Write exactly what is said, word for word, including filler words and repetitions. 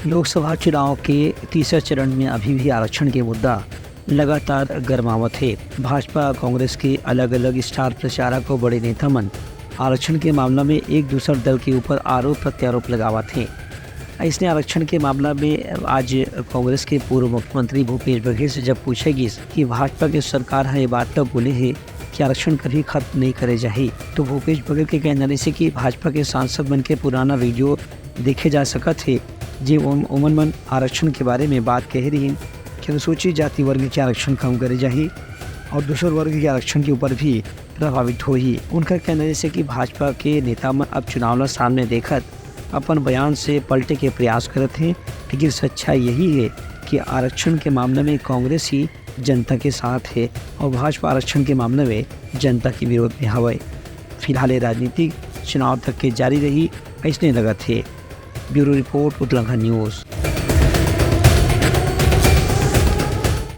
लोकसभा चुनाव के तीसरा चरण में अभी भी आरक्षण के मुद्दा लगातार गरमावत हे। भाजपा, कांग्रेस के अलग-अलग स्टार प्रचारक अउ बड़े नेता मन आरक्षण के मामला में एक दूसर दल के ऊपर आरोप प्रत्यारोप लगावत हे। अइसने आरक्षण के मामला में आज कांग्रेस के पूर्व मुख्यमंत्री भूपेश बघेल से जब पूछे गिस कि भाजपा के सरकार ह ये बात ल बोले हे कि आरक्षण कभी खत्म नहीं करे जाही, तो भूपेश बघेल के कहना रहिसे कि भाजपा के सांसद मन के पुराना वीडियो देखे जा सकत हे, जे ओम-, ओमन मन आरक्षण के बारे में बात कहे रहिन कि अनुसूचित जाति वर्ग के आरक्षण कम करे जाही और दूसर वर्ग के आरक्षण के ऊपर भी प्रभावित होही। उनका कहना रहिसे कि भाजपा के नेता मन अब चुनाव ला सामने देखत अपन बयान से पलटे के प्रयास करत हें, लेकिन सच्चाई यही हे कि आरक्षण के मामला में कांग्रेस ही जनता के साथ हे और भाजपा आरक्षण के मामला में जनता के विरोध में हवय। फिलहाल ये राजनीति चुनाव तक के जारी रही, अइसने लगत हे। ब्यूरो रिपोर्ट, उतलंघा न्यूज।